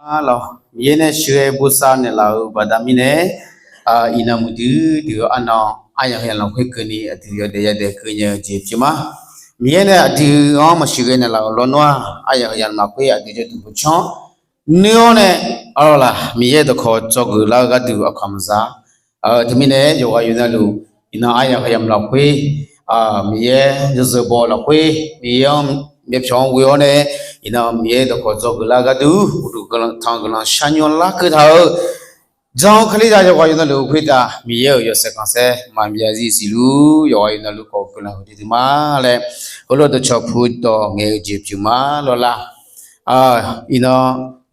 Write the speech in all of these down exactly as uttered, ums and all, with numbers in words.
Lawr, Miqyaer nae sheuqghae bosav naeqlaf-euq baqda mirnae, iqnan muiqdui dui-eu arnan aryamq heuyamq lafkhoer keuvni aqdui yawdaef yadaef keuv nya-eu jeq pyeuf ma. Miqyaer nae aqdui-anr maqsheuqghae naeqlaf-euq lawnmr-aq, aryamq heuyamq lafkhoer aqdui jawrduq boeqcanr nuir-awr nae, arlawr laf, Miqyaer dawqkawq dzawgeuf lar-eu gharduq aqkaq maqza. Teumirnae yawqghaq yawqnavluf, iqnan aryamq heuyamq lafkhoer, Miqyaer yawzeu baw lafkhoer, Miqyaer-anr myavpyawq-anr ghoe-awr nae, iqnan Miqyaer dawqkawq dzawgeuf lar-eu gharduq uqduq guiqlanq tanq guiqlanq sharnymr lar keuv taq-eu jan-eu Kalizaq yawqghaq yawqnavluf khoertav Miqyaer-euq yawshaef khanqsaer maqbyav zir siqluf, yawqghaq yawqnavluf khawf guiqlanq huiqdui dui ma laer, heulof-aer dawqcawq pu dawq ngaeq-eu jeq pyeuf ma lawr laf. Iqnan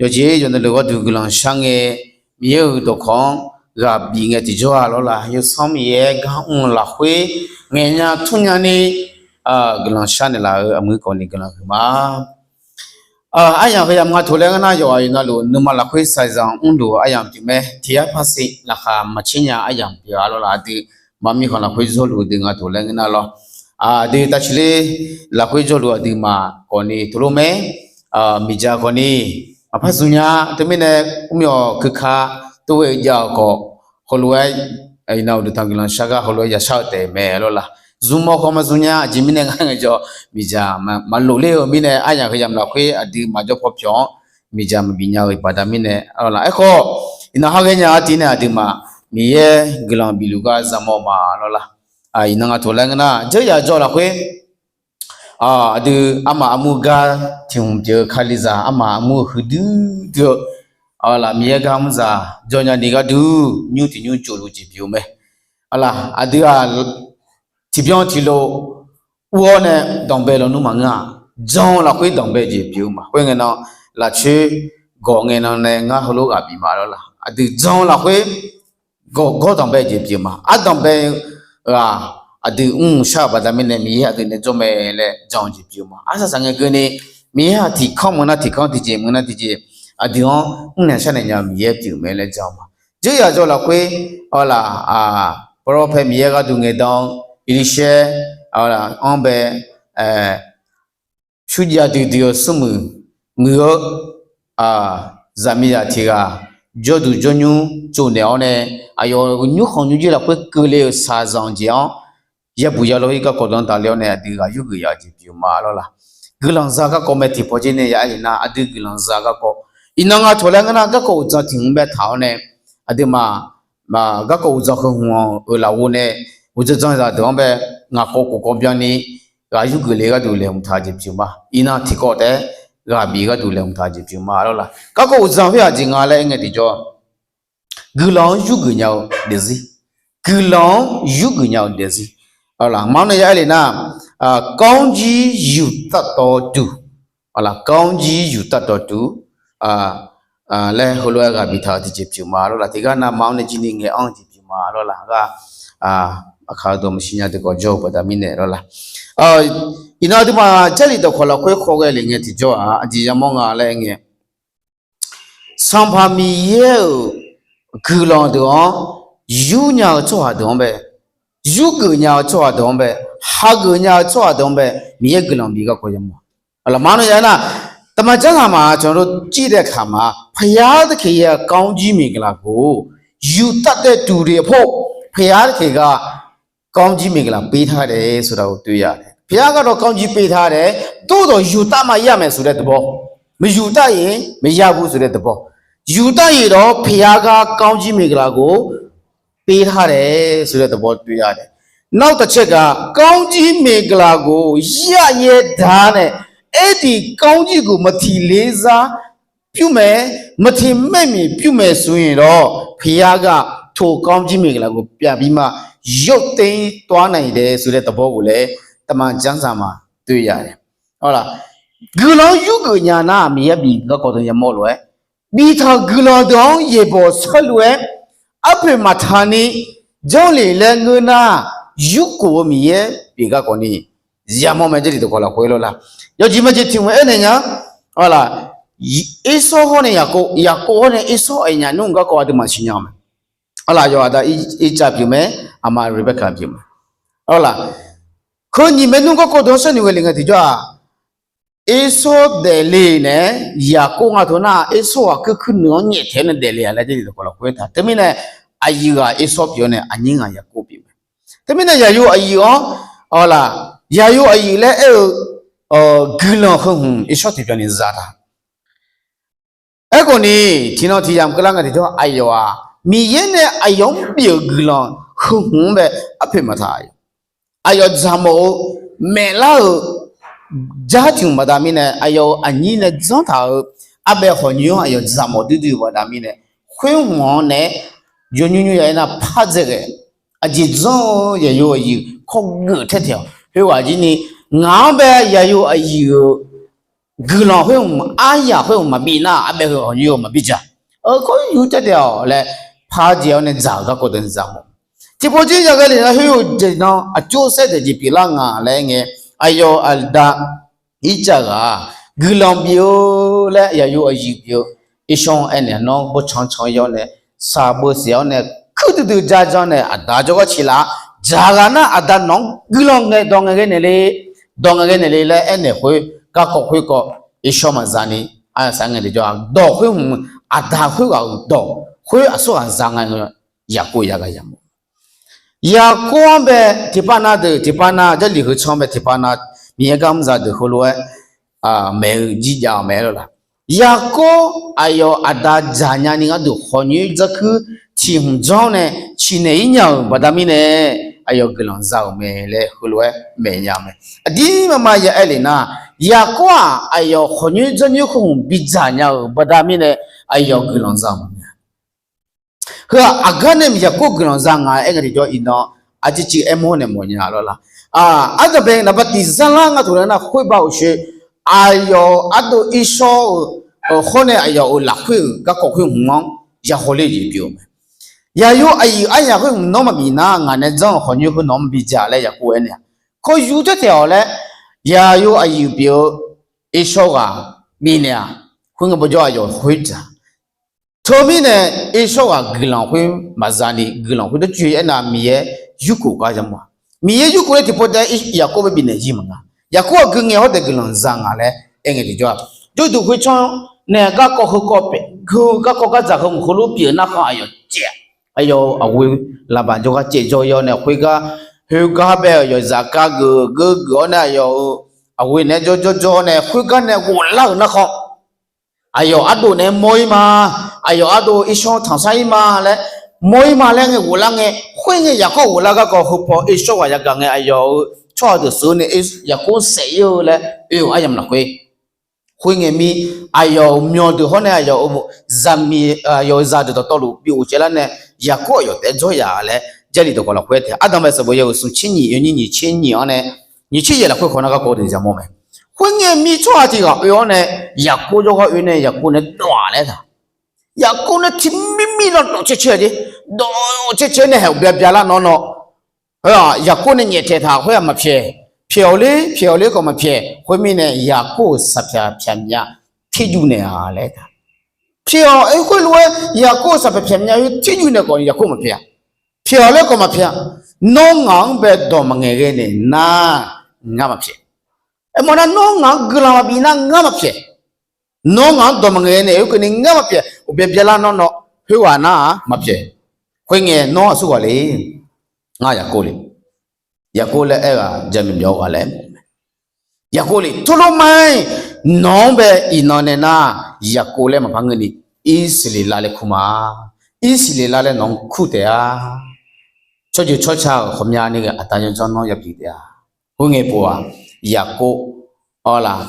yawqjeq yawqnavluf gharduq guiqlanq shar ngae, Miqyaer-euq dawqkawq-anr ghaq bif ngae tiqjawr-aq lawr laf, Yawsanr Miqyaer gar mr-eu lafkhoer ngaeqnya tmrnya ni guiqlanq shar naeqlaf-euq aqmuiq khawf ni guiqlanq huiq ma. Aryamq heuyamq nga toq laer ngeur nar, yawqghaq yawqnavluf nuima lafkhoer shaqzanq mrluf-eu aryamq pyeuf mae. Tiq yar par siq laqkhaq maqtser nya aryamq pyeuf-a lawr laf, aqdui maqmir khanq lafkhoer zawrluf-eu deuq nga toq laer ngeur nar lawr, aqdui tavciq ler lafkhoer jawrluf aqduimaf khawf ni teulof mae. Miqdzaq khawf ni maqpar zmq nya. Teumirnae, mr myawq keuka tov ghae jav-euq khawf, heulof-aer iqnan uqduq tanq guiqlanq shar gar heulof-aer yashar-eu taef mae lawr laf. Zmq mawf khawf maqzmq nya. Aqjeq mirnae ngar ngaejawr, miqdzaq maqlof ler-eu mirnae, aryamq heuyamq lafkhoer aqduimaf jawr paw pyawq-anr miqdzaq maqbif nya-eu baqda mirnae lawr laf. Aerkhawf, iqnan har ghae nya artiv nae aqduimaf Miqyaer guiqlanq bifluf gar zaqmawf ma lawr laf. Iqnan nga toq laer ngeur nar, dzeur yaq jawr lafkhoer aqdui armaf armur gar tiq hmq pyeuf-eu Kalizaq armaf armur-eu huiqdui dui-eu laf, Miqyaer gar mr zaq jawr nya ni gharduq nymr tiq nymr tsofluf jeq pyeuf-eu mae. Laf, aqdui-aq tiqbyan tiqlof ur-awr nae danqbae lawnmr maqngeur-aq, jan-eu lafkhoer danqbae jeq pyeuf-eu ma. Khoerngae nan lafcoer gawq ngae nan nae ngar heulof ghaq bif ma lawr laf. Aqdui jan-eu lafkhoer gawqgawr danqbae jeq pyeuf ma. Ardanqbae-eu ghaq aqdui mrmq shar-euq baqda mirnae Miqyaer aqdui nae jawr mae laer jan-eu jeq pyeuf ma. Arsaq saq ngae keuvni Miqyaer-aq tiqkanr meuq nar tiqkanr, tiqjeq meuq nar tiqjeq, aqdui-anr mrnaeq sharnaeq nya-eu Miqyaer pyeuf mae laer jan-eu ma. Dzeur yaq jawr lafkhoer lawr laf, pawrlawr pae Miqyaer gharduq ngaeqdan-eu Erlirsaer-anr bae, surjav duidui-eu smrmuiq muiq-eu zaqmiqzaq tiq ghaq jawrduq jawrnymr tsovnaeq-awr nae, aqyawf nymrkhanq nymrjir lafkhoer keuvle-euq shaqzanq jeq-anr yabuq yalawr-ir garkawv dawq-anr tafler-awr nae aqdui ghaq yurgeuf ya-eu jeq pyeuf ma lawr laf. Guiqlanq za garkawv mae tiqpawf jir nae ya aer lef nar, aqdui guiqlanq za garkawv, iqnan nga toq laer ngeur nar, garkawv uqdzan tiq hmq bae taq-awr nae, aqduimaf garkawv uqdzan heu hmq-euq lafghof nae uqdzan dzanzaq deuq-anr bae ngaq kawv khof kawv byanni ghaq yurgeuf le gharduq laeqhmq taq jeq pyeuf ma. Iqnan tiqkawv taef-aer ghaq bif gharduq laeqhmq taq jeq pyeuf ma lawr laf. Garkawv uqdzan khoer aqjeq nga laer aer ngae tiqjawr, guiqlanq-anr yurgeuf nya-eu daefzir, guiqlanq-anr yurgeuf nya-eu daefzir. Maqanr nae ya aer lef nar, ကောင်းကြီး ယူသတတ်သောသူ, ကောင်းကြီး ယူသတတ်သောသူ laer heulof-aer ghaq biftaq-eu tiqjeq pyeuf ma lawr laf. Tiqgar navmaqanr nae jirni ngaeq-anr jeq pyeuf ma lawr laf. Gar aqkaq-eu dawq maqsiq nya deuq khawf jawr-eu baqda mirnae lawr laf. Iqnan aqduimaf Jarlif dawqkawq lafkhoer khawghae lef ngae tiqjawr-aq, aqjeq yamawr nga laer aer ngae, Sanqpaq Miqyaer-euq guiqlanq deuq-anr yur nya-eu tsawrhaq deuq-anr bae, yurgeuf nya-eu tsawrhaq deuq-anr bae, hageuf nya-eu tsawrhaq deuq-anr bae, Miqyaer guiqlanq bi garkawv yamawr. Lafmar nae ya nar, သမ္မာကျမ်းစာမှာ ကျွန်တော်တို့ ကြည့်တဲ့အခါမှာ ဘုရားသခင်ရဲ့ ကောင်းကြီးမင်္ဂလာကို ယူသတ်တဲ့သူတွေအဖို့ ဘုရားသခင်က ကောင်းကြီးမင်္ဂလာပေးထားတယ်ဆိုတာကို တွေ့ရတယ်။ ဘုရားကတော့ ကောင်းကြီးပေးထားတယ်။ သို့သော် ယူသတ်မှရမယ်ဆိုတဲ့သဘော။ မယူသတ်ရင် မရဘူးဆိုတဲ့သဘော။ ယူသတ်ရင်တော့ ဘုရားက ကောင်းကြီးမင်္ဂလာကို ပေးထားတယ်ဆိုတဲ့သဘော တွေ့ရတယ်။ နောက်တစ်ချက်က ကောင်းကြီးမင်္ဂလာကို ရရဲ့ဓာတ်နဲ့ အဲ့ဒီကောင်းကြီးကို မထီလေးစား ပြုမယ်၊ မထီမဲ့မြင်ပြုမယ်ဆိုရင်တော့ ဘုရားက ထိုကောင်းကြီးမင်္ဂလာကို ပြန်ပြီးမှ ရုပ်သိမ်းသွားနိုင်တယ်ဆိုတဲ့သဘောကိုလည်း သမ္မာကျမ်းစာမှာ တွေ့ရတယ်။ ဟုတ်လား။ Guiqlanq-anr yurgeuf nya nar, Miqyaer bi garkawv deuq yamawr lof-aer, biftaq-euq guiqlanq deuq-anr yaeqbawq saerlu-aer, arpoeq maqtaq ni janrlef laer ngeur nar, yurkhof-eu Miqyaer pyeuf garkawv ni yamawr mae. Jarlif dawqkawq lafkhoer lawr laf, yawjeq majeq tiq hmq aernaeq nya-a laf. Ersawr hawr nae Yaqkov, Yaqkov hawr nae Ersawr aeqnyaf nmr garkawv aqduimaf siqnya-eu mae. Arlaf yawqha da, Irtsav pyeuf mae, aqma Rebekka pyeuf mae. Arlaf, heu nyiq maernmr garkawv deuq-anr sharnoeq ghae lef ngae tiqjawr-aq, Ersawr daefle nae, Yaqkov nga teu nar, Ersawr ghaq kuirkuir nuiq-anr nyaeftaeq-awr nae daefle-a laer Jarlif dawqkawq lafkhoer aertaq. Teumirnae, aqyuif ghaq Ersawr pyeuf-awr nae, aqnyir ghaq Yaqkov pyeuf mae. Teumirnae, yaqyo aqyuif-anr, awq laq, yaqyo aqyuif laer aer-eu guiqlanq heu hmq Ersawr tiqbyan ni zataq. Aerkhawf ni, tiqnan tiq yamq keuvlar ngae tiqjawr aqyawf-aq, Miqyaer nae aqyawf-anr bif-euq guiqlanq heu hmq-anr bae arpoeq maqtaq. Aqyawf dzaqmawf-eu, maeqlar-euq jar tiq hmq baqda mirnae, aqyawf-euq aqnyir nae dzanr taq-euq arbae hawqnyoer-anr aqyawf dzaqmawf duidui-euq baqda mirnae, khoer hmq-anr nae-a, yawnymr nymr ya aernar pardzae ghae, aqjeq dzanr-eu yaqyo aqyuif kawr geuf taer taeq-awq. Khoerghaq jir ni, ngaq-anr bae yaqyo aqyuif-euq guiqlanq khoer hmq, aryaq khoer hmq maqbi nar, arbae heu hawqnyoer-eu maqbi dzaq. Kawr yur taer taeq-awq laer pardzae-awr nae dzaq-euq garkawv deuq dzaq mawf. Tiqpov jir yaghae lef nar, khoer-eu jeq nan aqjox saer deuq jeq pyeuflar nga laer aer ngae, aqyawf aqda Irtsav ghaq-aq, guiqlanq bif-eu laer yaqyo aqyuif pyeuf-eu Ersawr-anr aernaeq, nawr bawrtsanq can-awr nae, shaqbeu saef-awr nae, kuir duidui jar jan nae, aqda jawrgar ciq laf-a, dzaq ghaq nar aqda nawq-anr guiqlanq ngae dawq ngaeqghae naeqle, dawq ngaeqghae naeqle laer aernaeq khoer, garkawv khoerkawv Ersawr maqza ni, aqsaq ngae tiqjawr-aq, dawq khoer hmq, aqda khoerghaq-euq dawq khoer aqsurghaq za ngae, Yaqkov yagaq yamawf. Yaqkov-anr bae tiqpav nav deuq tiqpav nav, Jarlif heu tsanr bae tiqpav nav, Miqyaer gar mr za deuq heulof-aer maeq-eu jir jav-awq mae-aer lawr laq. Yaqkov aqyawf aqda dzaqnya ni gharduq hawqnyoer dzarkuir tiq hmq janr nae ciqnaeq-ir nya-euq baqda mirnae, aqyawf guiqlanq za-euq mae laer heulof-aer maeq nya-eu mae. Aqdir mama ya aer lef nar, Yaqkov-aq, aqyawf hawqnyoer dzarnyoer heu hmq bidzaq nya-euq baqda mirnae, aqyawf guiqlanq za-euq mae. Heu-aq, aqgar nae Yaqkov guiqlanq za nga aer ngae tiqjawr iqnan, aqciv civ aermawr nae mawfnya lawr laq. Ardanqbae naqba tiq zar lar nga taq laer nar, khoerba uqshoe, aqyawf ardov Irsawr-euq hawr nae aqyawf-euq lafkhoer-euq garkawv khoer hmq-anr yahaw ler jeq pyeuf-eu mae. Yaqyo aqyuif aryaq khoer hmq nawr maqbif nar, ngaq nae janr-euq hawqnyoer khoer nawq-anr bidzaq laer Yaqkov aernaeq-a. Kawr yur taer taeq-awq laer, yaqyo aqyuif pyeuf-eu Irsawr ghaq bifnaeq-aq, khoerngae bawjawr aqyawf khoer dzaq. Teumirnae, Irsawr ghaq guiqlanq khoer maqza ni, guiqlanq khoer dawrcoeni aernar, Miqyaer yurkhof gar yamawr-a. Miqyaer yurkhof laer tiqpov taef-aer Yaqkov bae bifnaeq jir maqnga. Yaqkov-aq gui ngae hawr daef guiqlanq za nga laer aer ngae tiqjawr-aq, jawrduq khoertsanr nae garkawv heukawv paef, garkawv gardzaq heu mq heulof pyeuf nar khanq aqyawf caev, aqyawf-euq aqghoe Laqbaq jawrgar caev jawr-ir-awr nae khoergar, khoergar bae-euq yawqzaq ka geuf geur geuf-awr nae aqyawf-euq aqghoe naeq-aer jawr jawr jawr-awr nae khoergar nae ghoflar-euq nar khanq, aqyawf ardov naeq-aer mawr-ir ma. Aqyawf ardov Irsawr tanqsar-ir ma laer, mawr-ir ma laer ngae ghoflar ngae, khoerngae Yaqkov ghoflar garkawv heupaw Irsawr ghaq yagaq ngae aqyawf-euq tsawrhaq deuq sheuq-eu nae Yaqkov saef-ir-eu laer oe-euq aryamq lafkhoer. Khoerngae mir, aqyawf-euq myawq deuq hawr nae aqyawf-euq zaqmiq, aqyawf-euq zaqdeuq dawqtawvluf bi ghofcaev lar nae, Yaqkov aqyawf taef-aer dzawr ya laer Jarlif dawqkawq lafkhoer aer taef. Ardanqbae sanqbof yaeq-euq smq tser nyiq yawnyir nyiq tser nyiq-anr nae, nyiq tser yaeq lafkhoer khawf nar garkawv deuq yamawr mae. Khoerngae mir tsawrhaq tiq ghaq oe-awr nae, Yaqkov jawrgar oe nae Yaqkov nae dawq-aq laer taq. Yaqkov nae tiq mir mir lar dawq caer caer-a jeq, dawq caer caer nae haeq uqbya byalar nawr nawr. Heu-aq Yaqkov nae nyaeftaeq taq khoer-aq maqpyaeq. Pyaeq-awq ler, pyaeq-awq ler khawf maqpyaeq. Khoermirnae Yaqkov-euq saqpyaq pyaq myav terjuv naeq-a laer taq. Pyaeq-awq, aer khoerlof-aer Yaqkov-euq saqpyaq pyaq myav-aer terjuv naeq khawf Yaqkov maqpyaeq-a. Pyaeq-awq laer khawf maqpyaeq. Nawr ngaq-anr bae dawq maqngaeq ghae naeq nar, ngar maqpyaeq. Aermawf nar, nawr ngaq-anr guiqlanq maqbif nar ngar maqpyaeq. Nawr ngaq-anr dawq maqngaeq ghae naeq-eu keuvni ngar maqpyaeq. Uqbya byalar nawr nawr khoerghaq nar-aq maqpyaeq. Khoerngae nawr aqsurghaq le? Ngar Yaqkov le. Yaqkov laer aer-eu-aq jaqmyawf byawq-eu ghaq laer aermawf-eu mae. Yaqkov le, Torlormar-iq, nawq-anr bae iqnan nae nar, Yaqkov laer maqpar ngeur ni, Irsaqleqlav laer kur ma. Irsaqleqlav laer nawq-anr kur taef-a. Tsawrjeuq tsawrca-euq ghawqmyani ghae aqda yanr janr nawr yabi taef-a. Khoerngae pov-aq, Yaqkov, awr laf,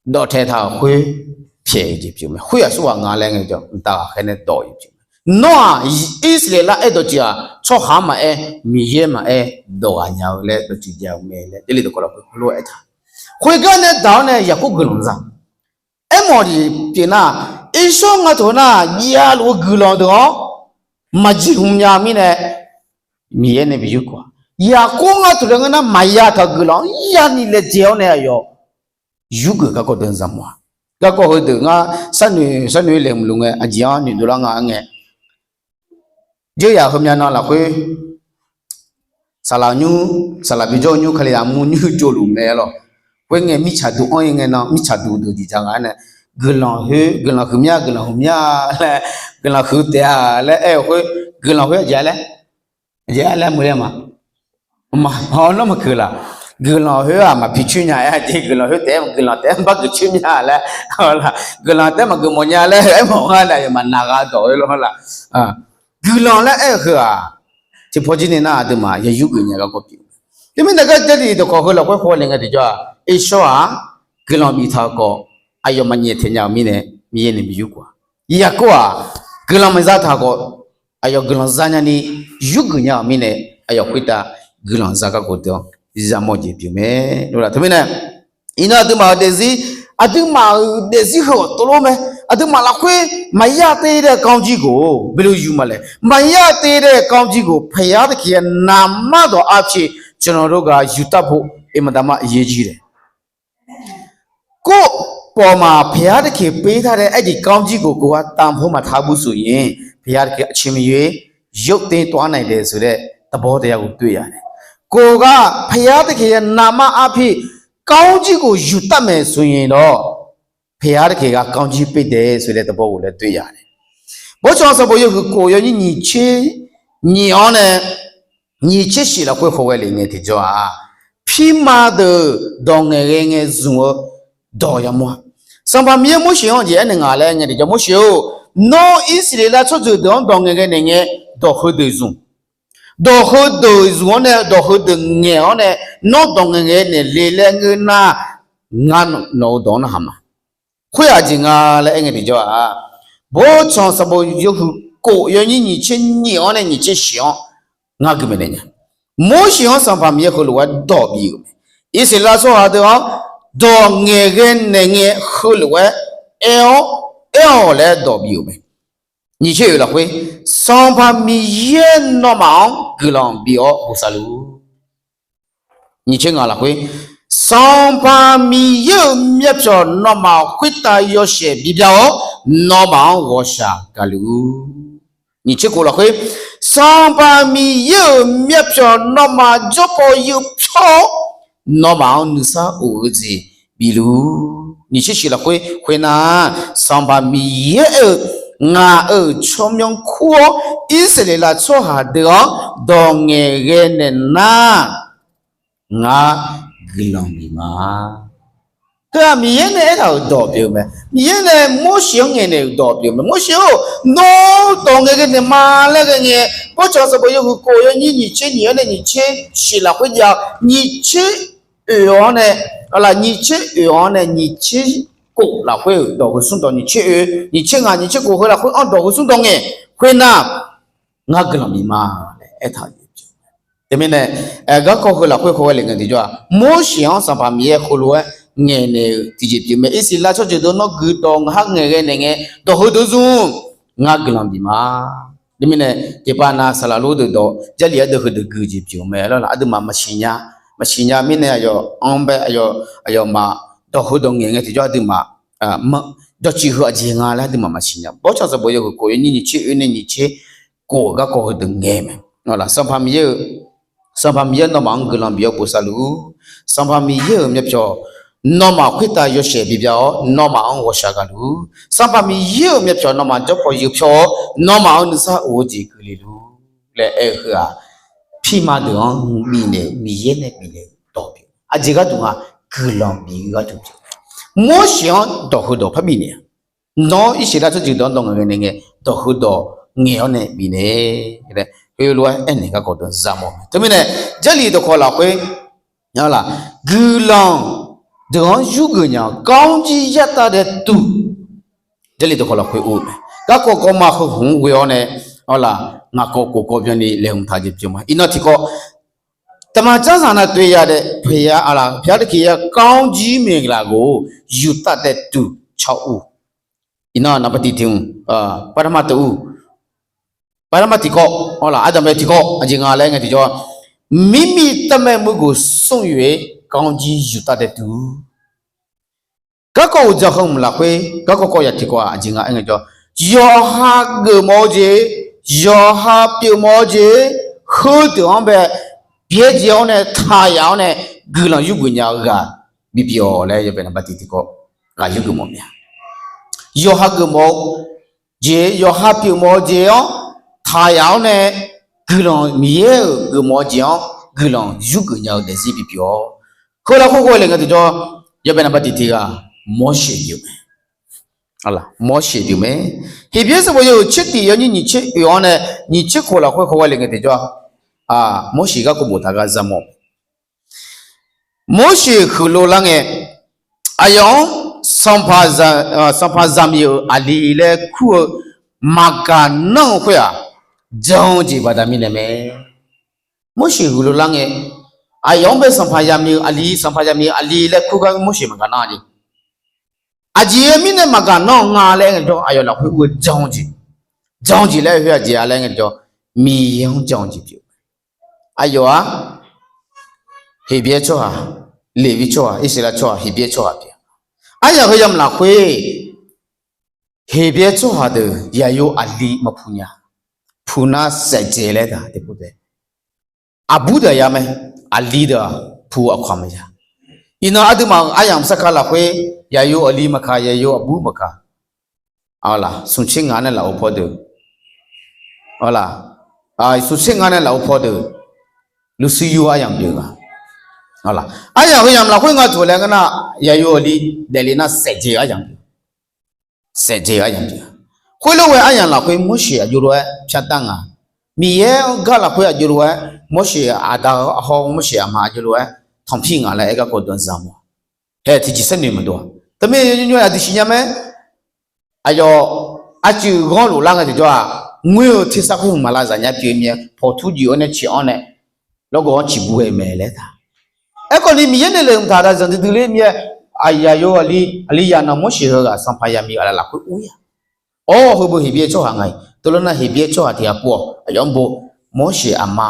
dawqtaeq taq-euq khoer pyaeq-eu jeq pyeuf mae. Khoer aqsurghaq nga laer ngae jawr mqtav ghaqkhaer nae dawq-eu jeq pyeuf mae. Nawr-aq, Irsaqleqlav aerdawq jeq-aq, tsawrhaq-anr maqaer, Miqyaer maqaer, dawq ghaq nya-eu laer dawqtsuif jav-eu mae laer Jarlif dawqkawq lafkhoer heulof-aer aertaq. Khoergar nae daq-awr nae Yaqkov guiqlanq za. Aermawf-eu jeq pyeuf nar, Irsawr nga taq-eu nar, javluf-eu guiqlanq deuq-anr maqjeq hmq nya mirnae, Miqyaer nae bi yurkhof-a. Yaqkov nga taq-eu laer ngeur nar, maqya taq-eu guiqlanq-anr ya'ni laejae-awr nae aqyawf yurgeuf garkawv deuq-anr za mawf-a. Garkawv heudeuq ngar sharnoeq sharnoeq-aer laeqhmq luf ngae, aqjeq-anr noeqdov lar nga ngae, dzeur yaq heumya nan lafkhoer, saqlaq nymr, saqlaq bijawr-eu nymr Kalizaq mur nymr tsovluf mae lawq. Khoerngae mirtsaq duq anr-ir ngae nan, mirtsaq duq deuq jeq ja nga-aer nae, guiqlanq khoer, guiqlanq huiqmya, guiqlanq huiqmya laer, guiqlanq huiq taef-a laer aer-eu khoer, guiqlanq khoer aqjeq-a laer, aqjeq-a laer muiqle ma. Nawr maqkeuq laq? Guiqlanq khoer-aq maqpi coer nya-aer, aqjeq guiqlanq khoer taef-aer, guiqlanq taef-aer bar geuf coer mya laer, guiqlanq taef-aer maqgeuf mawf nya laer aer mawf-a nae, aqyawfmaf naq ghaq dawq-eu lawr laq. Guiqlanq laer aer-eu heu-aq, tiqpawf jir ni nar aqduimaf ya yurgeuf nya garkawv pyeuf. Teumirnae gar Jarlif dawqkawq heu lafkhoer khawle ngae tiqjawr-aq, Irsawr-aq guiqlanq biftaq-eu khawf, aqyawf maqnyaef taeq nya-euq mirnae Miqyaer nae bi yurgeuf-a. Yaqkov-aq guiqlanq maqza taq khawf, aqyawf guiqlanq za nyani yurgeuf nya-euq mirnae, aqyawf khoertav guiqlanq za garkawv deuq-anr yamawr jeq pyeuf mae. Teumirnae iqnan aqduimaf-euq daefzir, aqduimaf-euq daefzir heu-awq tov lor mae. Aqduimaf lafkhoer maqya te dae ကောင်းကြီးကို belu yur ma laer, maqya te dae ကောင်းကြီးကို ဘုရားသခင်ရဲ့နာမတော်အားဖြင့် ကျွန်တော်တို့က ယူတတ်ဖို့ အင်မတန်မှ အရေးကြီးတယ်. Kov pawf maf ဘုရားသခင်ပေးထားတဲ့ အဲဒီကောင်းကြီးကို ကိုယ်က တန်ဖိုးမထားဘူးဆိုရင် ဘုရားသခင် အချိန်မရွေး ရုပ်သိမ်းသွားနိုင်တယ်ဆိုတဲ့ သဘောတရားကို တွေ့ရတယ်. ကိုယ်က ဘုရားသခင်ရဲ့နာမအားဖြင့် ကောင်းကြီးကို ယူတတ်မယ်ဆိုရင်တော့ ဘုရားသခင်က ကောင်းကြီးပေးတယ်ဆိုတဲ့ သဘောကိုလည်း တွေ့ရတယ်. Bawrtsanq sanqbof yawhuiq kof yawnyir nyiq tser nyiq-awr nae nyiq tser shif lafkhoer khawghae le ngae tiqjawr-aq, pirma deuq dawq ngaeqghae ngae zmq-eu dawq yamawr-a. Sanqpaq Miqyaer Morseq-anr jeq aernaeq ngaq laer ngae tiqjawr, Morseq-or, nawr Irsaqleqlav tsawrjeuq deuq-anr dawq ngaeqghae naeq ngae dawq heudeuq zmq. Dawq heudeuq zmq-awr nae dawq heudeuq ngaeq-awr nae nawr dawq ngaeqghae naeq le laer ngeur nar, ngar nawq-eu dawq-anr narhaq ma. Khoer-aq jeq nga laer aer ngae tiqjawr-aq, Bawrtsanq sanqbof yawhuiq kof yawnyir nyiq tser nyiq-awr nae nyiq tser shif-anr ngar gui maeqnaeq nya. Morseq-anr Sanqpaq Miqyaer heulof-aer dawq bif-euq mae. Irsaqleqlav tsawrhaq deuq-anr dawq ngaeqghae naeq ngae heulof-aer aer-awr, aer-awq laer dawq bif-euq mae. Nyiq tser oeq lafkhoer, Sanqpaq Miqyaer nawmaf-anr guiqlanq bif-awr bosav luf. Nyiq tser ngaq lafkhoer, Sanqpaq Miqyaer-euq myavpyawq nawmaf khoertav yawshaef bibya-awr, nawmaf-anr ghawqshaq gaqluf. Nyiq tser kof lafkhoer, Sanqpaq Miqyaer-euq myavpyawq nawmaf jawrpaw yeuq pyawr-awr, nawmaf-anr nuisar of-eu jeq bif luf. Nyiq tser shif lafkhoer khoernar, Sanqpaq Miqyaer-euq ngaq-euq tsawrmyanr kur-awr, Irsaqleqlav tsawrhaq deuq-anr dawq ngaeqghae naeq nar, ngar guiqlanq bif ma. Teu-aq Miqyaer nae aertaq-euq dawq pyeuf-eu mae. Miqyaer nae Morseq-anr ngaeqnaeq-euq dawq pyeuf-eu mae. Morseq-or, nawr dawq ngaeqghae naeq ma laer ghae ngae, Bawrtsanq sanqbof yawhuiq kof yawnyir nyiq tser nyiq-awr nae nyiq tser shif lafkhoer jav-eu nyiq tser oeq-awr nae, nyiq tser oeq-awr nae nyiq tser kof lafkhoer-euq dawq heu smr dawq nyiq tser oeq, nyiq tser ngaq, nyiq tser kof heu lafkhoer-anr dawq heu smr dawq ngaeq khoernar, ngar guiqlanq bif ma laer aertaq-eu jeq pyeuf-eu mae. Teumirnae, garkawv heu lafkhoer khawghae le ngae tiqjawr-aq, Morseq-anr Sanqpaq Miqyaer heulof-aer ngaeqnaeq-euq tiqjeq pyeuf mae. Irsaqleqlav tsawrjeuq deuq nawr guiqdawq ngaq-anr ngaeqghae naeq ngae dawq heudeuq zmq, ngar guiqlanq bif ma. Teumirnae, tiqpav nav saqlaq lor deuq dawq Jarlif ardeuv heudeuq gui-eu jeq pyeuf-eu mae lawr. Aqduimaf maqsiq nya, maqsiq nya mirnae aqyawf-anr bae aqyawf, aqyawfmaf dawq heudawq ngaeq ngae tiqjawr aqduimaf jawrciq heu aqjeq nga laer aqduimaf maqsiq nya. Bawrtsanq sanqbof yawhuiq kof yawnyir nyiq tser oeq nae nyiq tser kof garkawv heudeuq ngaeq mae. Sanqpaq Miqyaer-eu, Sanqpaq Miqyaer nawmaf-anr guiqlanq bif-awr bosav luf-ur. Sanqpaq Miqyaer-euq myavpyawq nawmaf khoertav yawshaef bibya-awr, nawmaf-anr ghawqshaq gaq luf-ur. Sanqpaq Miqyaer-euq myavpyawq nawmaf jawrpaw yeuq pyawr-awr, nawmaf-anr nuisar of-eu jeq keuvle luf laer aer-eu heu-aq, pirma deuq-anr bifnaeq, Miqyaer nae bifnaeq-eu dawq pyeuf. Aqjeq gharduq nga, guiqlanq bif-eu gharduq pyeuf. Morseq-anr dawq heudawq par bifnaeq-a. Nawr Irsaqleqlav tsawrjeuq deuq-anr dawq ngaeqghae naeq ngae dawq heudawq ngaeq-awr nae bifnaeq laer heulof-aer aernaeq garkawv deuq-anr za mawf mae. Teumirnae, Jarlif dawqkawq lafkhoer, guiqlanq deuq-anr yurgeuf nya-awr ကောင်းကြီးရတတ်တဲ့သူ Jarlif dawqkawq lafkhoer or mae. Garkawv kawv ma heu hmq-anr ghoe-awr nae, arlaq, ngaq kawv kof kawv byanni laeqhmq taq jeq pyeuf ma. Iqnan tiqkawv, သမ္မာကျမ်းစာ မှာ တွေ့ရတဲ့ ဘုရား, arlaq, ဘုရားသခင်ရဲ့ကောင်းကြီးမင်္ဂလာကို ယူတတ်တဲ့သူ ခြောက်ဦး. Iqnan naqpav tiq tiq mq, ပထမတစ်ဦး, ပထမ tiqkawv, arlaq, aqdanq bae tiqkawv, aqjeq nga laer aer ngae tiqjawr, မိမိတပ်မက်မှုကို စွန့်၍ ကောင်းကြီးရတတ်တဲ့သူ. Garkawv uqdzan heu mq lafkhoer garkawv kawv yaq tiqkawv-aq aqjeq nga aer ngae jawr, yawqha geufmawf-eu jeq, yawqha pyeufmawf-eu jeq, heudeuq-anr bae byaerdzae-awr nae taq yaf-awr nae guiqlanq yurgeuf nya-eu ghaq bipyeuf-awq laer yawbae naqba tiqtiqkawv ghaq yur geufmawf mir-a. Yawqha geufmawf-eu jeq, yawqha pyeufmawf-eu jeq-anr taqyaf-awr nae guiqlanq, Miqyaer-euq geufmawf-eu jeq-anr guiqlanq yurgeuf nya-eu daefzir bipyeuf-awr, heu lafkhoer khawf le ngae tiqjawr, yawbae naqba tiqtiq ghaq Morseq pyeuf mae. Morseq pyeuf mae. Heqbyaer sanqbof yawhuiq tser tiq yawnyir nyiq tser oeq-anr nae nyiq tser khof lafkhoer khawf le ngae tiqjawr, Morseq garkawv boftaq gar zar mawf. Morseq huiqlo lar ngae, aqyawf-anr sanqpaq zaqmiq-euq aqli laer kur-eu maqgaq nanr-eu khoer-aq, jan-eu jeq baqda mirnae mae. Morseq huiqlo lar ngae, aqyawf-anr bae sanqpaq zaqmiq-euq aqli, sanqpaq zaqmiq-euq aqli laer kur gar Morseq maqgaq nanr-a jeq. Aqjeq mirnae maqgaq nanr-eu nga laer aer ngae tiqjawr, aqyawf lafkhoer ur-eu jan-eu jeq, jan-eu jeq laer aer-eu khoer aqjeq-a laer aer ngae tiqjawr, Miqyaer-anr jan-eu jeq pyeuf. Aqyawf-aq, Heqbyaer tsawrhaq, Leqwir tsawrhaq, Irsaqleqlav tsawrhaq, Heqbyaer tsawrhaq pyeuf. Aryaq heu yamq lafkhoer, Heqbyaer tsawrhaq deuq yaqyo aqli maqpuq nya. Puq nar saefdzaeq laer taq tiqpov taef. Aqbur deuq-aq ya mae, aqli deuq-aq puq aqkawq maqya. Iqnan aqduimaf-euq aryamq sarkar lafkhoer, yaqyo aqli maqkaq, yaqyo aqbur maqkaq, smq tser ngaq nae lafov paw deuq, smq tser ngaq nae lafov paw deuq, lufsui yur aryamq pyeuf nga. Aryaq heu yamq lafkhoer nga tuq laer ngeur nar, yaqyo aqli daefle nar saefdzaeq-eu aryamq pyeuf. Saefdzaeq-eu aryamq pyeuf. Khoerlof ghae aryamq lafkhoer Morseq aqjox lof-aer pyar dar nga. Miqyaer-anr gar lafkhoer aqjox lof-aer, Morseq aqda haw Morseq aqma aqjox lof-aer tanqpir nga laer aer garkawv danzaq mawf. Hae tiqjeq saernoeq maqdov-a. Teumirnae nymr aqdui siqnya mae. Aqyawf aqcuiv ghanrluf lar ngae tiqjawr-aq, ngoer-eu tersar khoer hmq maq lavzaq nya pyeuf mir-aer pawqtur juif-awr nae ciq-anr nae lawrgawv-anr ciqbu ghae mae laer taq. Aerkhawf ni Miqyaer nae laeqhmq taq da zanqdui dui ler mir-aer, aqyaq yo aqli, aqli yaq nanq Morseq heughaq sanqpaq yaqmiq aqlaf lafkhoer ur-ir-a. Awr, heubeu Heqbyaer tsawrhaq nga-iq teulof nar Heqbyaer tsawrhaq tiq ghaq pov-awq. Aqyawf-anr bo Morseq aqma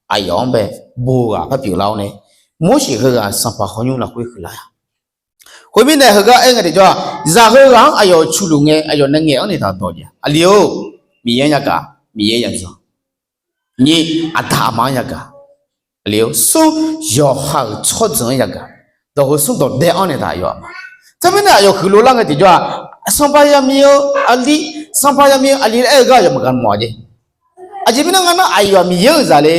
aqyawf-anr bae bo-eu ghaq par pyeuflar-awr nae, Morseq heughaq sanqpaq hawnymr lafkhoer huiqlar-a. Khoermirnae heugar aer ngae tiqjawr-aq, zaq heughaq-anr aqyawf cu luf ngae aqyawf nae ngaeq-anr nae taq dawq jeq-a. Aqli-or, Miqyaer-anr yagaq, Miqyaer yadzan. Nyi, aqda aqma-anr yagaq. Aqli-or, smr, yawqha-euq tsawrjeuq-anr yagaq. Dawqheu smr dawqdae-anr nae taq aqyawf aqma. Teumirnae aqyawf huiqlo lar ngae tiqjawr-aq, sanqpaq yaqmiq-eu aqli, sanqpaq yaqmiq-eu aqli laer aer-eu gar aqyawf maqgaq mawf-a jeq. Aqjeq mirnae ngar nar aqyawf-aq Miqyaer-euq zaq le.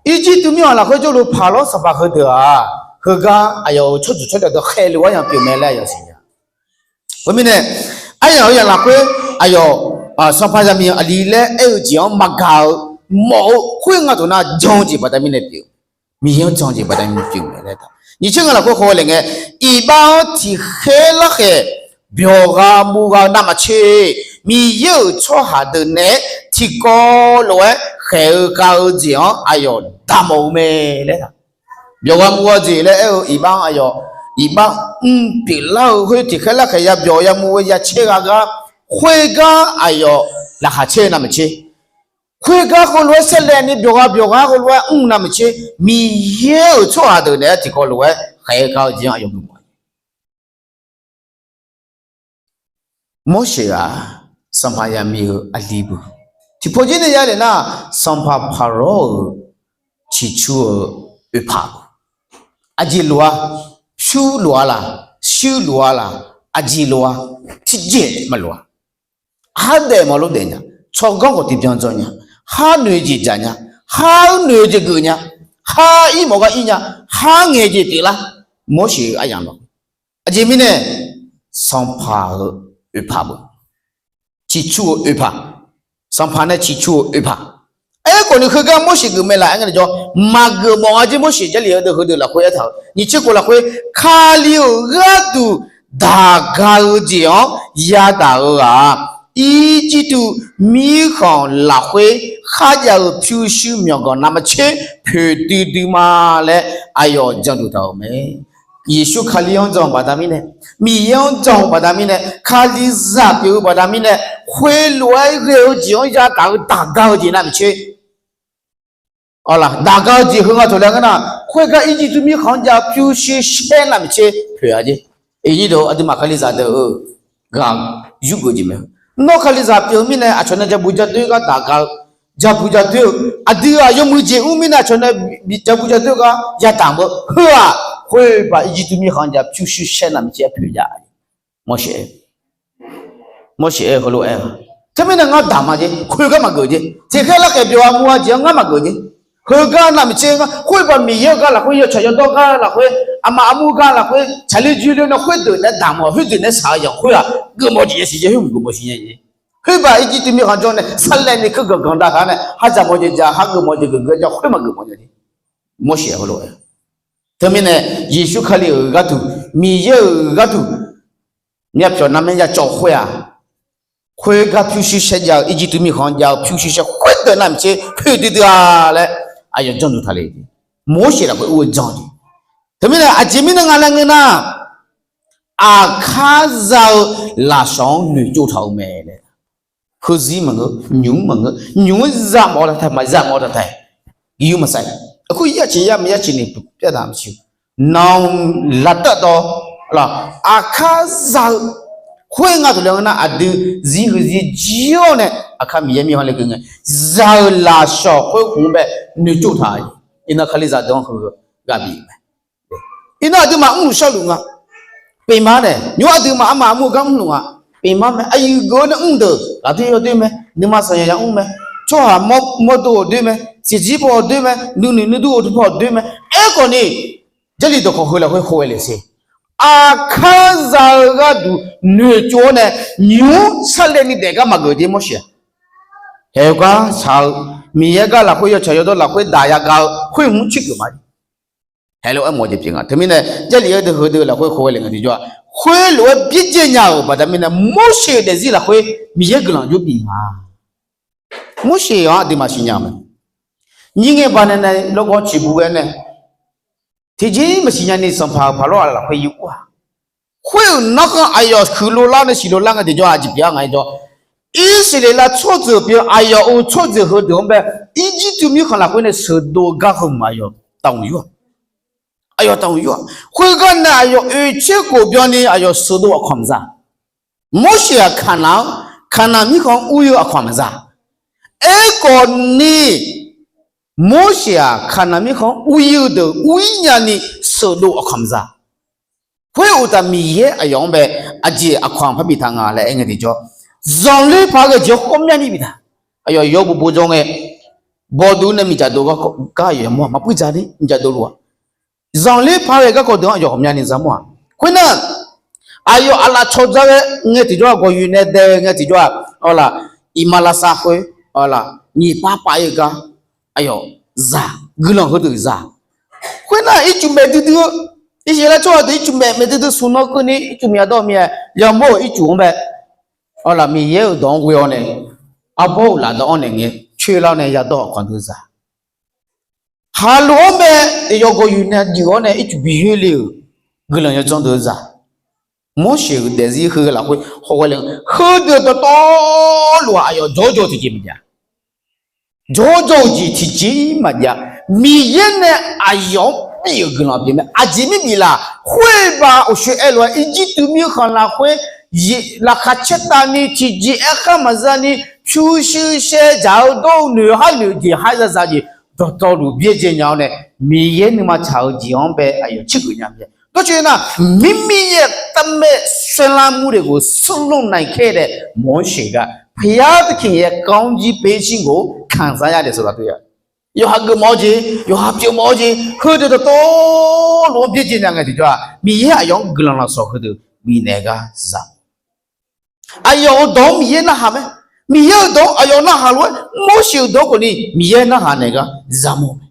Irjirtuv mirkhanq lafkhoer jawrluf paqlawr sanqpaq heudeuq-aq, heugar aqyawf-euq tsawrjeuq tsawrca deuq khaeq luf-aer yaq pyeuf mae laer aqyawf siqnya. Khoermirnae, aryaq heu yaq lafkhoer aqyawf sanqpaq yaqmiq aqli laer aer-eu jeq-anr maqgaq-eu mawf-eu khoer nga taq nar jan-eu jeq baqda mirnae pyeuf. Miqyaer-anr jan-eu jeq baqda mirnae pyeuf mae laer taq. Nyiq tser nga lafkhoer khawf laer ngae, iqbax-anr tiqkhaer larkhaeq byawq gha mu gha-eu navmaqtser, Miqyaer-euq tsawrhaq deuq naeq-aer tiqkawv lof-aer khaeq-eu gha-eu jeq-anr aqyawf damawf-eu mae laer taq. Byawq gha mu gha-eu jeq laer aer-eu iqbax-anr aqyawf, iqbax mr pyeuflar-eu khoer tiqkhaer larkhaeq ya byawq ya mu gha ya caer gha gar khoergar aqyawf laqkhaq caer-eu navmaqtser, khoergar heulof-aer saerlaev ni byawq gha byawq gha heulof-aer mr navmaqtser, Miqyaer-euq tsawrhaq deuq naeq-aer tiqkawv lof-aer khaeq-eu gha-eu jeq-anr aqyawf mr mawf-a. Morseq-aq, sanqpaq yaqmiq-euq aqli beu. Tiqpawf jir nae yale nar, sanqpaq paqlawr-euq ciqcur-eu oeqpaq beu. Aqjeq lof-a, pyur lof-a laq, shuir lof-a laq, aqjeq lof-a, tiqjeq maqlof-a. Khardaef maqlof daef nya, tsawrganr khawf tiqbyan dzawr nya, khar noeq jeq dzaq nya, khar noeq jeq geuf nya, khar ir mawf gar ir nya, khar ngaeq jeq pyeuflar, Morseq-euq aryamq lawq. Aqjeq mirnae, sanqpaq-euq oeqpaq beu. Ciqcur-eu oeqpaq. Sanqpaq nae ciqcur-eu oeqpaq. Aerkhawf ni khoergar Morseq geuf mae laf aer ngae jawr, maqgeuf mawf-a jeq Morseq Jarlif-eu deuq heudeuq lafkhoer aertaq-euq nyiq tser khof lafkhoer, Kali-euq gharduq daq ga-eu jeq-anr yadaq-euq-aq, Irjirtuv mirkhanq lafkhoer kharjav-eu pyurshuir myawqganq navmaqtser poeqdui dui ma laer aqyawf janduq taq-euq mae. Yeqsur Kali-anr jan-eu baqda mirnae, Miqyaer-anr jan-eu baqda mirnae, Kalizaq pyeuf-eu baqda mirnae, khoerlof-aer ghae-eu jeq-anr yadaq-eu daq ga-eu jeq navmaqtser, daq ga-eu jeq heu nga taq laer ngeur nar, khoergar Irjirtuv mirkhanq-anr jav pyurshuir shaer navmaqtser poeq-a jer. Iqnyir deuq aqduimaf Kalizaq deuq-eu ghaq yurgeuf jeq mae. Nawr Kalizaq pyeuf-eu mirnae aqcawq nae jabu jadoer gar daq ga-eu, jabu jadoer-eu, aqdui-aq yawmuiq jeq mr mirnae aqcawq nae jabu jadoer gar yadaq-eu heu-aq, Khoer baq Irjirtuv mirkhanq jav pyurshuir shaer navmaqtser aer poeq jav. Mawrsiq aer, Mawrsiq aer heulof-aer, teumirnae ngar damq-a jeq, khoergar maqgeuf jeq. Tiqkhaer larkhaeq byawq-a mur-a jeq-anr ngar maqgeuf jeq. Heugar navmaqtser ngar khoer baq Miqyaer-eu gar lafkhoer, yawtsaq yawdawr gar lafkhoer, aqma armur gar lafkhoer, tsaqler juirler nar khoerdeuq naeq-aer damq-awq, khoerdeuq naeq-aer shaq-eu yawq khoer-aq, geufmawf jeq yasiq jeq khoer maqgeufmawf siqnya jeq. Khoer baq Irjirtuv mirkhanq jawr nae sarlaevni keurganq ganq dav khaq nae, khar dzaqmawf jeq dzaq, khar geufmawf jeq geuf geu-a jawr khoer maqgeufmawf nya jeq. Mawrsiq heulof-aer, teumirnae Yeqsur Kali-euq gharduq, Miqyaer-euq gharduq myavpyawq narmaer yacawv khoer-aq, khoergar pyurshuir shaer jav-eu, Irjirtuv mirkhanq jav-eu pyurshuir shaer khoerdeuq navmaqtser poeq duidui-a laer aqyawf janrduq taqle. Morseq lafkhoer ur-eu janr jeq. Teumirnae aqjeq mirnae nga laer ngeur nar, aqkar za-eu lafsawq-anr noeqtsov taq-eu mae laer. Heuzir maqngeur, nymq-mr maqngeur, nymq-mr za mawf-awr taq tae, maqza mawf-awr taq tae, yur maqsar. Aqkuir yar ciq yar maqyar ciq ni pyaerdaq maqsiq. Nanq laftav dawq, aqkar za-eu khoer nga taqle ngeur nar, aqdui zir heuzir jir-awr nae aqkar Miqyaer mirkhanq le keuv ngae, za-euq lafsawq khoer khmq-anr bae noeqtsov taq-a. Iqnan Kalizaq deuq-anr heu ghaq bif mae. Iqnan aqduimaf mrluf sharluf nga. Pyeufma nae nymr aqduimaf armaf armur gar mrluf nga. Pyeufma mae, aqyuif geuf-awr nae mr deuq ghaqdoer yawdoer mae, nuima sanqyaq yamr mae, tsawrhaq mawrdo-euq doer mae, siqjir paw-euq doer mae, nuinoeq nuidur-eu paw-euq doer mae. Aerkhawf ni, Jarlif dawqkawq heu lafkhoer khov ghae le sher. Aqkar za-eu gharduq noeqtsov-awr nae, nymq-mr sarlaevni daef gar maqgeuf jeq Morseq-aq. Haeq-eu gar shaq-eu Miqyaer gar lafkhoer yawtsaq yawdawr lafkhoer daq yagaq-eu khoer hmq-mr tsergeuf ma. Haeq lof-aer mawf jeq pyeuf nga. Teumirnae Jarlif-aer deuq heudeuq lafkhoer khov ghae le nga tiqjawr-aq, khoerlof-aer byaerdzae nya-euq baqdanae Morseq-euq daefzir lafkhoer Miqyaer guiqlanq jov bif nga. Morseq-anr aqduimaf siqnya mae. Nyir ngae baqdanae lawrgawr ciqbu ghae nae tiqjeq-ir maqsiq nyani sanqpaq-euq paq lawr-aq lafkhoer yur ur-aq, khoer-euq narkhan aqyawf huiqlov lar nae siqlov lar nga tiqjawr-aq, aqjeq pyeuf-a nga tiqjawr, Irsaqleqlav tsawrjeuq pyeuf-eu aqyawf-euq tsawrjeuq heudeuq-anr bae Irjirtuv mirkhanq lafkhoer nae sheuqdov-eu gar heu mq aqyawf taqhmq yur-aq. Aqyawf taqhmq yur-aq. Khoergar nae aqyawf oeqtser khof byanni aqyawf sheuqdov aqkawq maqza. Morseq-aq Kaqnaq-anr, Kaqnaq mirkhanq-anr ur-ir-eu aqkawq maqza. Aerkhawf ni, Morseq-aq Kaqnaq mirkhanq-anr ur-ir-eu deuq ur-ir nyani sheuqdov aqkawq maqza. Khoer uqtaf Miqyaer aqyawf-anr bae aqjeq aqkawq-anr par biftaq nga laer aer ngae tiqjawr, zanqler paq-aer ghae jeq-anr khawr myavni biftaq. Aqyawf yawr bof bof jawr ngae, bawduq nae miqdzaq dov gar aqyawf yamawr-aq, maqpuir dzaq ni miqdzaq dov luf-aq. Zanqler paq-aer ghae garkawv deuq-anr aqyawf ghawqmyani za mawr-aq. Khoernar, aqyawf aqlaf cawq dzar ghae ngae tiqjawr-aq, gawqyoeq nae dae ngae tiqjawr-aq, awr laf, iqmalavshav khoer, awr laf, nyiq pav pav-ir-eu gar aqyawf zaq, guiqlanq heudeuq zaq. Khoernar, ircuf maeq duidui-eu, Irsaqleqlav tsawrhaq deuq ircuf maeq maeq duidui smq nan keuvni ircuf miq yadawr-eu mir-aer yamawr-euq ircuf-anr bae, awr laf, Miqyaer-euq dawq-anr ghoe-awr nae, arbawr-euq laf dawv-anr nae ngae coer lar-awr nae yadawr-euq aqkawq deuq zaq. Haqlof-anr bae, yawqgawq yuf nae juif-awr nae ircuf bi yoer le-euq guiqlanq yawdzanr deuq zaq. Morseq-euq daefzir heu lafkhoer hawghae le, heudeuq dawqtawvluf-aq aqyawf jawr jawr-eu tiqjeq maqjav. Jawr jawr-eu jeq tiqjeq-ir maqjav. Miqyaer nae aqyawf-anr bif-euq guiqlanq pyeuf mae. Aqjeq mir bif laf, khoer baq uqshoe aerlof-aer Irjirtuv mirkhanq lafkhoer laqkhaq caertavni tiqjeq aerkhar maqza ni pyurshuir shaer dzaq-eu dawr-eu noeq har noeq jeq har zaza jeq dawqtawvluf byaerdzae nya-awr nae, Miqyaer nuima tsaq-eu jeq-anr bae aqyawf tsergeuf nya mae. Dawrcoeni nar, mirmir yaer tavmaeq saerlar mur le ghof ซึ่งโลกในแค่ nae มองเห็น gar พระเยซูคริสต์ ရဲ့ ကောင်းကြီးပေးခြင်းကို ခံစားရတယ်ဆိုတာ တွေ့ရတယ်. Yawqha geufmawf-eu jeq, yawqha pyeufmawf-eu jeq, heudeuq dawqtawvluf-anr byaerdzae nya ngae tiqjawr-aq, Miqyaer aqyawf-anr guiqlanq lafsawq heudeuq bifnaeq gar za. Aqyawf-euq dawq-anr Miqyaer narhaq mae. Miqyaer-euq dawq-anr aqyawf narhaq lof-aer, Morseq-euq dawq-anr khawfni Miqyaer narhaq naeq gar yamawr mae.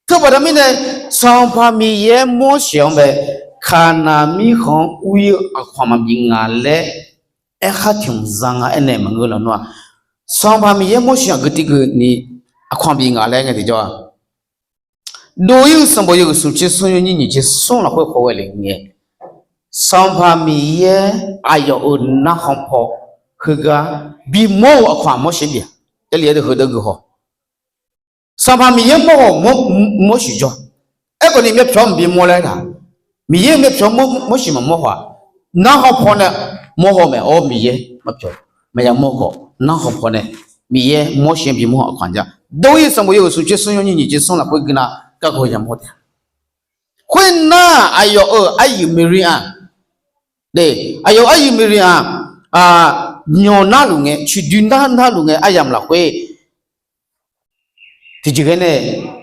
Teubaqda mirnae, Sanqpaq Miqyaer Morseq-anr bae, Kaqnaq mirkhanq-anr ur-ir-eu aqkawq maqbif nga laer aerkhar tiq hmq za nga aernaeq maqngeur lawq nar-aq, Sanqpaq Miqyaer Morseq-anr gui tiv geuf ni aqkawq maqbif nga laer ngae tiqjawr-aq, Dov-ir-eu sanqbof yawhuiq smq tser smr yawnyir nyiq tser smr lafkhoer khawghae le ngae, Sanqpaq Miqyaer aqyawf-euq narkhan paw heugar bimawr-eu aqkawq-aq Morseq bif-a. Jarlif-aer deuq heudeuq guihaw Sanqpaq Miqyaer mawrhaw-euq Morseq jawr. Aerkhawf ni myavpyawq-anr maqbi mawr laer taq. Miqyaer-euq myavpyawq-anr Morseq maqmawr haw-aq. Narkhan paw nae mawrhaw mae-awr Miqyaer myavpyawq maqya mawr khawf narkhan paw nae Miqyaer Morseq-anr bimawr-eu aqkawq-anr jar. Dov-ir-eu sanqbof yawhuiq smq tser smr yawnyir nyiq tser smr lafkhoer guiqlanq garkawv yamawr taef-a. Khoernar, aqyawf-euq aryuif Miqriq-aq, aqyawf aryuif Miqriq-aq, nyawq narluf ngae, coeqdoi nar narluf ngae, aryamq lafkhoer tiqjeq ghae nae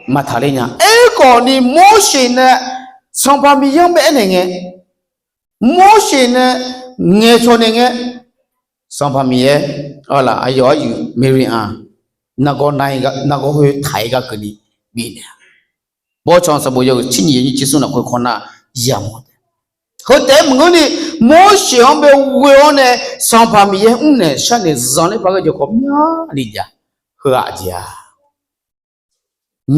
maqtaq ler nya. Aerkhawf ni Morseq nae Sanqpaq Miqyaer-anr bae aernaeq ngae, Morseq nae ngaeqcawq naeq ngae, Sanqpaq Miqyaer, arlaf aqyawf aryuif Miqriq-aq, nargawr, nargawr khoer taq-ir gar keuvni bifnaeq-a. Bawrtsanq sanqbof yawhuiq tser nyiq yawnyir tser smr lafkhoer khawf nar yamq-a. Heu taef-aer maqngeur ni, Morseq-anr bae ghoe-awr nae Sanqpaq Miqyaer mrnaeq sharnaeq zanqler paq ghae jeq khawf myani jav, heu-aq jeq-a.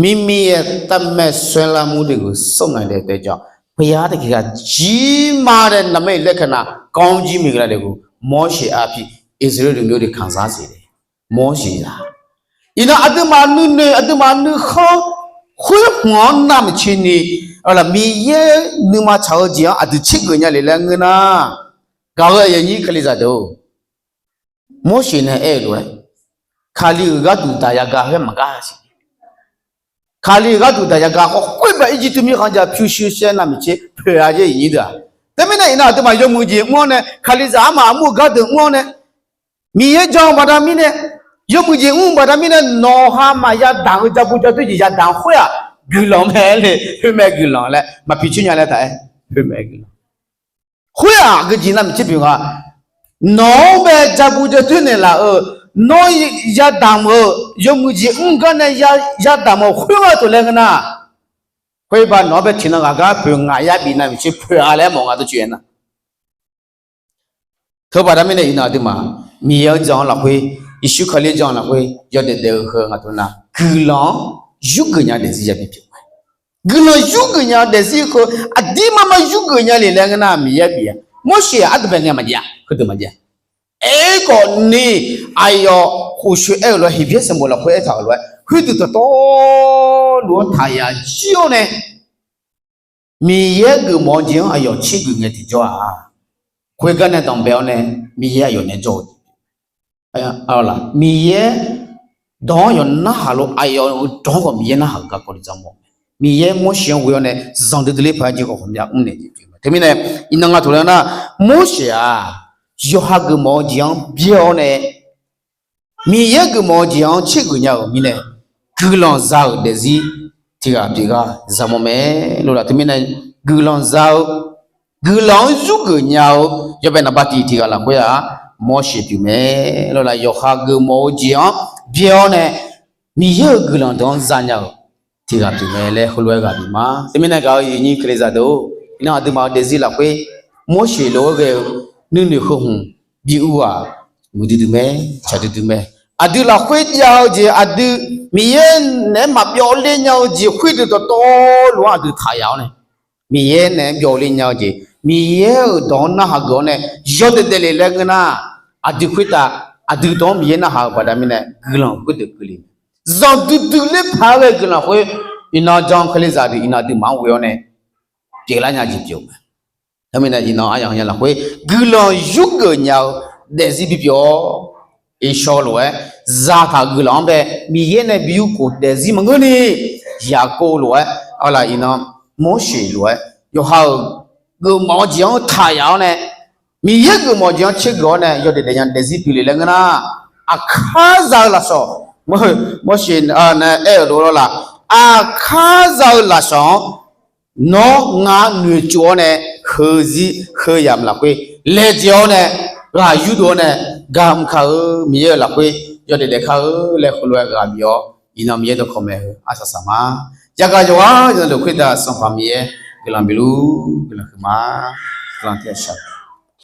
Mirmir-aer tavmaeq saerlar mur deuq-euq sawr ngae daef taef jawr, pyav taqkaq jiqma nae naqmaer-iq laer kaq nav kanr jir miqghae la deuq-euq Morseq arpir Irsaqleqlav deuq myav deuq kanqzar siq le. Morseq-aq, iqnan aqduimaf nuinoeq aqduimaf nuikhanr khoerhmq-anr navmaqtser ni, arlaf Miqyaer nuima tsaq-eu jeq-anr aqdui tsergeuf nya lef laer ngeur nar, gaq-eu aqyuif aqnyir Kalizaq deuq-or, Morseq nae aer-eu lof-aer, Kali-euq gharduq daq yaga ghae maqgar siq. Kali-euq gharduq daq yaga khawf khoerbae Irjirtuv mirkhanq jav pyurshuir shaer navmaqtser poeq-a jeq aqyuif aqnyir deuq-aq. Teumirnae iqnan aqduimaf yawmuiq jeq mr-awr nae Kalizaq armaf armur-eu gharduq mr-awr nae Miqyaer jan-eu baqda mirnae, yawmuiq jeq mr-eu baqda mirnae nawqha maqya damq-eu jabu jadoer jeq ya damq khoer-aq, guiqlanq mae le, khoer mae guiqlanq laer maqpiq coer nya laer taq-aer, khoer mae guiqlanq. Khoer-aq aqgeu jeq navmaqtser pyeuf nga, nawq-anr bae jabu jadoer naeqlaf-euq, nawr ya damq-euq yawmuiq jeq mr gar nae ya damq-euq khoer gharduq laer ngeur nar, khoerbae nawq-anr bae tiqnan ghaq gar poeq ngaq yar bif navmaqtser poeq-a laer mawf nga dawrcoeni-a. Teubaqda mirnae iqnan aqduimaf Miqyaer-anr jan-anr lafkhoer, Yeqsur Kali-anr jan-anr lafkhoer yawdaef daef-eu heu ngaq teu nar guiqlanq-anr yurgeuf nya daefzir yabi pyeuf-a. Guiqlanq yurgeuf nya daefzir heu aqdirmar mar yurgeuf nya le laer ngeur nar Miqyaer bif-a. Morseq-aq aqdui bae ngae maqjav, heudeuq maqjav. Aerkhawf ni, aqyawf khof shoe aer-euq lof-aer Heqbyaer sanqbof lafkhoer aertaq-euq lof-aer khoerdeuq dawqtawvluf-anr taqyaq jir-awr nae Miqyaer geufmawf-eu jeq-anr aqyawf tsergeuf ngae tiqjawr-aq, khoergar nae danqbae-awr nae Miqyaer aqyawf naeq-aer jawr-eu jeq, Miqyaer dawq-anr yawf narhaq lof aqyawf-euq dawq-anr khawf Miqyaer narhaq-euq garkawv ni dzar mawf-eu mae. Miqyaer Morseq-anr ghoe-awr nae zanqdui dui ler paq-aer jeq khawf ghawqmya mrnaeq jeq pyeuf mae. Teumirnae iqnan nga taq laer nar, Morseq-aq yawqha geufmawf-eu jeq-anr byaer-awr nae Miqyaer geufmawf-eu jeq-anr tsergeuf nya-euq mirnae, guiqlanq za-euq daefzir tiq ghaq pyeuf gar za mawf mae. Lawrlaf teumirnae guiqlanq za-eu, guiqlanq-anr yurgeuf nya-eu yawbae naqba tiq tiq ghaq lafkhoer-aq Morseq pyeuf mae. Lawrlaf yawqha geufmawf-eu jeq-anr byaer-awr nae Miqyaer-euq guiqlanq deuq-anr za nya-euq tiq ghaq pyeuf mae laer heulof-aer ghaq bif ma. Teumirnae gaq-eu aqyuif aqnyir Kalizaq deuq-or, iqnan aqduimaf-euq daefzir lafkhoer Morseq lof-aer ghae-eu nuinoeq heu hmq bi ur-aq, muiqdui dui mae, tsaqdui dui mae. Aqdui lafkhoer jav-eu jeq, aqdui Miqyaer naeq-aer maqbyov ler nya-eu jeq khoerdeuq dawqtawvluf-anr aqdui taqyaq-awr nae, Miqyaer naeq-aer byov ler nya-eu jeq, Miqyaer-euq dawq-anr narhaq geuf-awr nae yawdaef daef le laer ngeur nar, aqdui khoertav aqdui dawq-anr Miqyaer narhaq-euq baqda mirnae guiqlanq khoerdeuq keuvle. Zanqdui dui ler paq-aer ghae-eu guiqlanq khoer, iqnan jan Kalizaq deuq iqnan aqduimaf-anr ghoe-awr nae pyeuflar nya jeq pyeuf-eu mae. Teumirnae iqnan aryamq nya lafkhoer guiqlanq yurgeuf nya-eu daefzir bipyeuf-awr, Irsaqleqlav lof-aer zataq-euq guiqlanq-anr bae Miqyaer nae bi yurkhof daefzir maqngeur ni, Yaqkov lof-aer, arlaf iqnan Morseq lof-aer yawqha-euq geufmawf-eu jeq-anr taqyaq-awr nae, Miqyaer geufmawf-eu jeq-anr tsergeuf-awr nae yawdaef daef nya daefzir pyeuf le laer ngeur nar, aqkar za-eu lafsawq, Morseq nae aer-euq lof lawrlaf, aqkar za-eu lafsawq-anr nawr ngar noeqtsov-awr nae, heuzir heuyamq lafkhoer laejae-awr nae, ghaq yurdov-awr nae, gar mr kar-eu Miqyaer-euq lafkhoer yawdaef daef kar-eu laer heulof-aer ghaq bif-awr, iqnan Miqyaer dawqkawq maeq-eu arsaq saq ma. Yagaq yawqghaq yawqnan deuq khoertav Sanqpaq Miqyaer guiqlanq bif luf guiqlanq huiq ma. Guiqlanq tiq ghaq shaq